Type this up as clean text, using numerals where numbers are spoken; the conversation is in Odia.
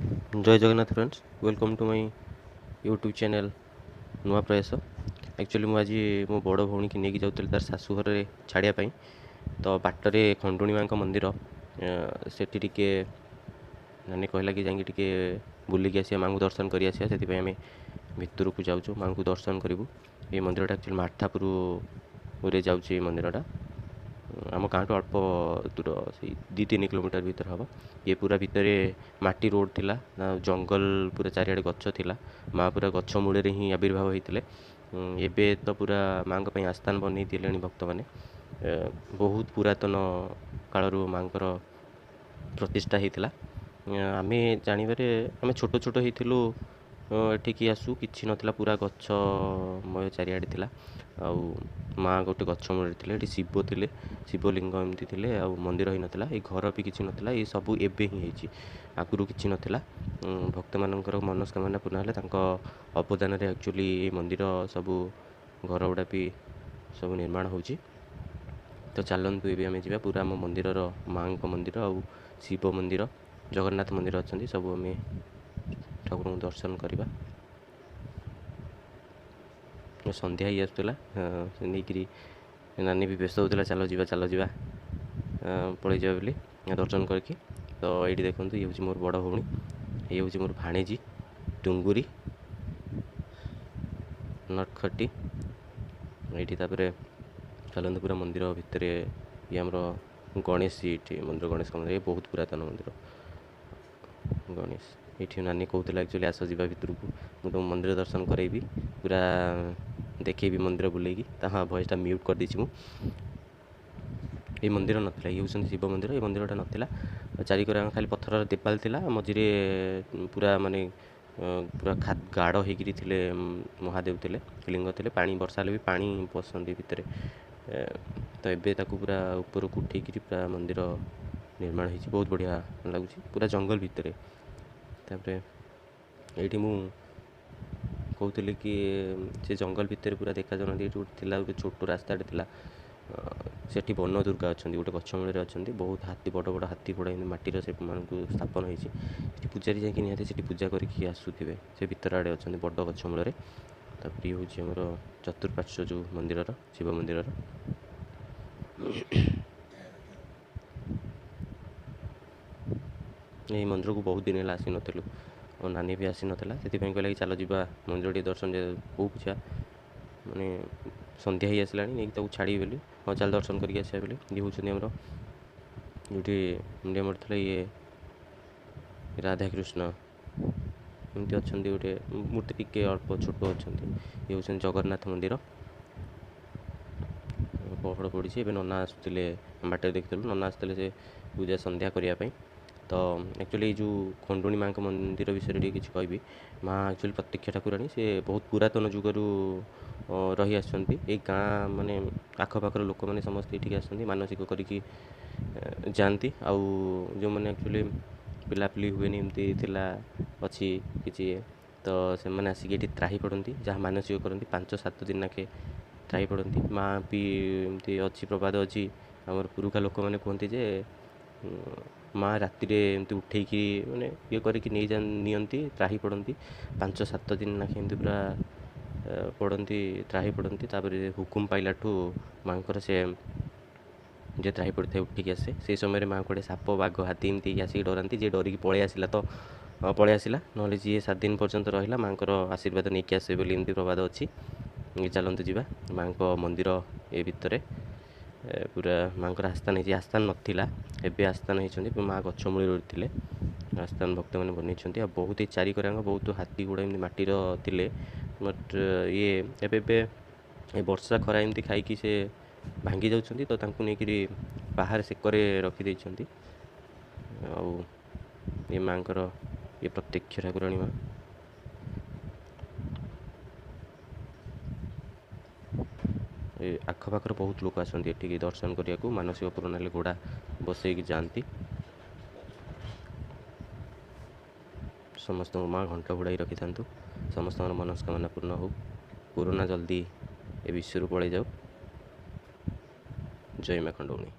Jay Jagannath friends, welcome to my YouTube channel ନୂଆ ପ୍ରୟାସ। ଆକ୍ଚୁଆଲି ମୁଁ ଆଜି ମୋ ବଡ଼ ଭଉଣୀକି ନେଇକି ଯାଉଥିଲି ତାର ଶାଶୁଘରେ ଛାଡ଼ିବା ପାଇଁ। ତ ବାଟରେ ଖଣ୍ଡୁଣୀ ମାଆଙ୍କ ମନ୍ଦିର, ସେଠି ଟିକେ ନାନୀ କହିଲା କି ଯାଇକି ଟିକେ ବୁଲିକି ଆସିବା, ମାଆଙ୍କୁ ଦର୍ଶନ କରି ଆସିବା। ସେଥିପାଇଁ ଆମେ ଭିତରକୁ ଯାଉଛୁ, ମାଆଙ୍କୁ ଦର୍ଶନ କରିବୁ। ଏଇ ମନ୍ଦିରଟା ଆକ୍ଚୁଆଲି ମାର୍ଥାପୁରରେ ଯାଉଛି। ଏଇ ମନ୍ଦିରଟା ଆମ ଗାଁଠୁ ଅଳ୍ପ ଦୂର, ସେଇ 2-3 କିଲୋମିଟର ଭିତରେ ହେବ। ଇଏ ପୁରା ଭିତରେ ମାଟି ରୋଡ଼ ଥିଲା, ଜଙ୍ଗଲ ପୁରା ଚାରିଆଡ଼େ ଗଛ ଥିଲା। ମା' ପୁରା ଗଛ ମୂଳରେ ହିଁ ଆବିର୍ଭାବ ହେଇଥିଲେ। ଏବେ ତ ପୁରା ମାଆଙ୍କ ପାଇଁ ଆସ୍ଥାନ ବନେଇ ଦେଲେଣି ଭକ୍ତମାନେ। ବହୁତ ପୁରାତନ କାଳରୁ ମାଆଙ୍କର ପ୍ରତିଷ୍ଠା ହେଇଥିଲା। ଆମେ ଜାଣିବାରେ ଆମେ ଛୋଟ ଛୋଟ ହେଇଥିଲୁ ଏଠିକି ଆସୁ, କିଛି ନଥିଲା, ପୁରା ଗଛମୟ ଚାରିଆଡ଼େ ଥିଲା। ଆଉ ମା' ଗୋଟେ ଗଛ ମୂଳରେ ଥିଲେ। ଏଠି ଶିବ ଥିଲେ, ଶିବଲିଙ୍ଗ ଏମିତି ଥିଲେ, ଆଉ ମନ୍ଦିର ହେଇନଥିଲା, ଏଇ ଘର ବି କିଛି ନଥିଲା। ଏ ସବୁ ଏବେ ହିଁ ହେଇଛି, ଆଗରୁ କିଛି ନଥିଲା। ଭକ୍ତମାନଙ୍କର ମନସ୍କାମନା ପୂର୍ଣ୍ଣ ହେଲେ ତାଙ୍କ ଅବଦାନରେ ଆକ୍ଚୁଆଲି ଏଇ ମନ୍ଦିର ସବୁ ଘର ଗୁଡ଼ା ବି ସବୁ ନିର୍ମାଣ ହେଉଛି। ତ ଚାଲନ୍ତୁ ଏବେ ଆମେ ଯିବା ପୁରା ଆମ ମନ୍ଦିରର, ମାଆଙ୍କ ମନ୍ଦିର ଆଉ ଶିବ ମନ୍ଦିର, ଜଗନ୍ନାଥ ମନ୍ଦିର ଅଛନ୍ତି, ସବୁ ଆମେ ଠାକୁରଙ୍କୁ ଦର୍ଶନ କରିବା। ସନ୍ଧ୍ୟା ହେଇ ଆସୁଥିଲା, ସେ ନେଇକିରି ନାନୀ ବି ବ୍ୟସ୍ତ ହେଉଥିଲା, ଚାଲ ଯିବା ଚାଲ ଯିବା, ପଳେଇ ଯିବା ବୋଲି ଦର୍ଶନ କରିକି। ତ ଏଇଠି ଦେଖନ୍ତୁ, ଇଏ ହେଉଛି ମୋର ବଡ଼ ଭଉଣୀ, ଇଏ ହେଉଛି ମୋର ଭାଣିଜୀ ଟୁଙ୍ଗୁରି ନଟଖଟି। ଏଇଠି ତାପରେ ଚାଲନ୍ତୁ ପୁରା ମନ୍ଦିର ଭିତରେ। ଇଏ ଆମର ଗଣେଶ, ଏଇଠି ମନ୍ଦିର, ଗଣେଶଙ୍କ ମନ୍ଦିର, ଇଏ ବହୁତ ପୁରାତନ ମନ୍ଦିର ଗଣେଶ। ଏଇଠି ନାନୀ କହୁଥିଲା ଆକ୍ଚୁଆଲି ଆସ ଯିବା ଭିତରକୁ, ମୁଁ ତୁମ ମନ୍ଦିର ଦର୍ଶନ କରେଇବି, ପୁରା ଦେଖେଇବି ମନ୍ଦିର ବୁଲେଇକି। ତା ହଁ, ଭଏସ୍ଟା ମ୍ୟୁଟ୍ କରିଦେଇଛି ମୁଁ। ଏଇ ମନ୍ଦିର ନଥିଲା, ଇଏ ହେଉଛନ୍ତି ଶିବ ମନ୍ଦିର। ଏଇ ମନ୍ଦିରଟା ନଥିଲା, ଚାରିକର ଖାଲି ପଥରର ଦେବାଲ ଥିଲା, ମଝିରେ ପୁରା ମାନେ ପୁରା ଗାଡ଼ ହେଇକିରି ଥିଲେ ମହାଦେବ ଥିଲେ, ଲିଙ୍ଗ ଥିଲେ। ପାଣି ବର୍ଷା ହେଲେ ବି ପାଣି ପଶନ୍ତି ଭିତରେ। ତ ଏବେ ତାକୁ ପୁରା ଉପରକୁ ଉଠେଇକିରି ପୁରା ମନ୍ଦିର ନିର୍ମାଣ ହେଇଛି, ବହୁତ ବଢ଼ିଆ ଲାଗୁଛି, ପୁରା ଜଙ୍ଗଲ ଭିତରେ। ତାପରେ ଏଇଠି ମୁଁ କହୁଥିଲି କି ସେ ଜଙ୍ଗଲ ଭିତରେ ପୁରା ଦେଖାଯାଉନାହାନ୍ତି। ଏଇଠି ଗୋଟେ ଥିଲା, ଗୋଟେ ଛୋଟ ରାସ୍ତାଟେ ଥିଲା, ସେଠି ବନ ଦୁର୍ଗା ଅଛନ୍ତି, ଗୋଟେ ଗଛ ମୂଳରେ ଅଛନ୍ତି। ବହୁତ ହାତୀ, ବଡ଼ ବଡ଼ ହାତୀ ଗୁଡ଼ା ଏମିତି ମାଟିର ସେମାନଙ୍କୁ ସ୍ଥାପନ ହେଇଛି। ସେଠି ପୂଜାରୀ ଯାଇକି ନିହାତି ସେଠି ପୂଜା କରିକି ଆସୁଥିବେ। ସେ ଭିତର ଆଡ଼େ ଅଛନ୍ତି ବଡ଼ ଗଛ ମୂଳରେ। ତାପରେ ଇଏ ହେଉଛି ଆମର ଚତୁଃପାର୍ଶ୍ୱ ଯେଉଁ ମନ୍ଦିରର, ଶିବ ମନ୍ଦିରର। ଏଇ ମନ୍ଦିରକୁ ବହୁତ ଦିନ ହେଲା ଆସିନଥିଲୁ, ଆଉ ନାନୀ ବି ଆସିନଥିଲା। ସେଥିପାଇଁ କହିଲା କି ଚାଲ ଯିବା ମନ୍ଦିର ଟିକେ ଦର୍ଶନ, କେଉଁ ପୂଜା ମାନେ ସନ୍ଧ୍ୟା ହେଇ ଆସିଲାଣି, ନେଇକି ତାକୁ ଛାଡ଼ିବି ବୋଲି, ହଁ ଚାଲ ଦର୍ଶନ କରିକି ଆସିବା ବୋଲି। ଇଏ ହେଉଛନ୍ତି ଆମର ଯେଉଁଠି ମୁଣ୍ଡିଆ ମାରୁଥିଲେ, ଇଏ ରାଧାକୃଷ୍ଣ ଏମିତି ଅଛନ୍ତି, ଗୋଟେ ମୂର୍ତ୍ତି ଟିକେ ଅଳ୍ପ ଛୋଟ ଅଛନ୍ତି। ଇଏ ହେଉଛନ୍ତି ଜଗନ୍ନାଥ ମନ୍ଦିର। ପହଡ଼ ପଡ଼ିଛି ଏବେ। ନନା ଆସୁଥିଲେ, ବାଟରେ ଦେଖିଥିଲୁ, ନନା ଆସିଥିଲେ ସେ ପୂଜା ସନ୍ଧ୍ୟା କରିବା ପାଇଁ। ତ ଆକ୍ଚୁଆଲି ଏଇ ଯେଉଁ ଖଣ୍ଡୁଣୀ ମାଆଙ୍କ ମନ୍ଦିର ବିଷୟରେ ଟିକେ କିଛି କହିବି। ମା' ଆକ୍ଚୁଆଲି ପ୍ରତ୍ୟକ୍ଷ ଠାକୁରାଣୀ, ସେ ବହୁତ ପୁରାତନ ଯୁଗରୁ ରହି ଆସିଛନ୍ତି। ଏଇ ଗାଁ ମାନେ ଆଖପାଖର ଲୋକମାନେ ସମସ୍ତେ ଏଠିକି ଆସନ୍ତି, ମାନସିକ କରିକି ଯାଆନ୍ତି। ଆଉ ଯେଉଁମାନେ ଆକ୍ଚୁଆଲି ପିଲାପିଲି ହୁଏନି ଏମିତି ଥିଲା ଅଛି କିଛି, ତ ସେମାନେ ଆସିକି ଏଠି ତ୍ରାହି ପଡ଼ନ୍ତି, ଯାହା ମାନସିକ କରନ୍ତି 5-7 ଦିନ ନାଖେ ତ୍ରାହି ପଡ଼ନ୍ତି। ମା' ବି ଏମିତି ଅଛି, ପ୍ରବାଦ ଅଛି, ଆମର ପୁରୁଖା ଲୋକମାନେ କୁହନ୍ତି ଯେ ମା' ରାତିରେ ଏମିତି ଉଠେଇକି ମାନେ ଇଏ କରିକି ନେଇଯା ନିଅନ୍ତି, ତ୍ରାହି ପଡ଼ନ୍ତି 5-7 ଦିନ ନାଖେ ଏମିତି ପୁରା ପଡ଼ନ୍ତି, ତ୍ରାହି ପଡ଼ନ୍ତି। ତାପରେ ହୁକୁମ ପାଇଲାଠୁ ମାଆଙ୍କର ସେ ଯିଏ ତ୍ରାହି ପଡ଼ିଥାଏ ଉଠିକି ଆସେ। ସେଇ ସମୟରେ ମା' କୁଆଡ଼େ ସାପ ବାଘ ହାତୀ ଏମିତି ଆସିକି ଡରାନ୍ତି, ଯିଏ ଡରିକି ପଳେଇ ଆସିଲା ତ ପଳେଇ ଆସିଲା, ନହେଲେ ଯିଏ 7 ଦିନ ପର୍ଯ୍ୟନ୍ତ ରହିଲା ମାଆଙ୍କର ଆଶୀର୍ବାଦ ନେଇକି ଆସେ ବୋଲି ଏମିତି ପ୍ରବାଦ ଅଛି। ଚାଲନ୍ତୁ ଯିବା ମାଆଙ୍କ ମନ୍ଦିର। ଏ ଭିତରେ ପୁରା ମାଆଙ୍କର ଆସ୍ଥାନ ହେଇଛି, ଆସ୍ଥାନ ନଥିଲା, ଏବେ ଆସ୍ଥାନ ହେଇଛନ୍ତି। ମା' ଗଛ ମୂଳରେ ରହିଥିଲେ, ଆସ୍ଥାନ ଭକ୍ତମାନେ ବନେଇଛନ୍ତି। ଆଉ ବହୁତ ଏଇ ଚାରିକରାଙ୍କ ବହୁତ ହାତୀ ଗୁଡ଼ା ଏମିତି ମାଟିର ଥିଲେ, ବଟ୍ ଇଏ ଏବେ ଏବେ ଏ ବର୍ଷା ଖରା ଏମିତି ଖାଇକି ସେ ଭାଙ୍ଗି ଯାଉଛନ୍ତି, ତ ତାଙ୍କୁ ନେଇକିରି ବାହାରେ ସେକରେ ରଖିଦେଇଛନ୍ତି। ଆଉ ଏ ମାଆଙ୍କର ଇଏ ପ୍ରତ୍ୟକ୍ଷ ଠାକୁରାଣୀ ମା'। ଏ ଆଖପାଖର ବହୁତ ଲୋକ ଆସନ୍ତି ଏଠିକି ଦର୍ଶନ କରିବାକୁ, ମାନସିକ ପୂରଣ ହେଲେ ଘୋଡ଼ା ବସେଇକି ଯାଆନ୍ତି। ସମସ୍ତଙ୍କୁ ମା' ଘଣ୍ଟ ଘୋଡ଼ାଇ ରଖିଥାନ୍ତୁ, ସମସ୍ତଙ୍କର ମନସ୍କାମନା ପୂର୍ଣ୍ଣ ହେଉ, କୋରୋନା ଜଲ୍ଦି ଏ ବିଶ୍ୱରୁ ପଳେଇ ଯାଉ। ଜୟ ମା' ଖଣ୍ଡଉଣୀ।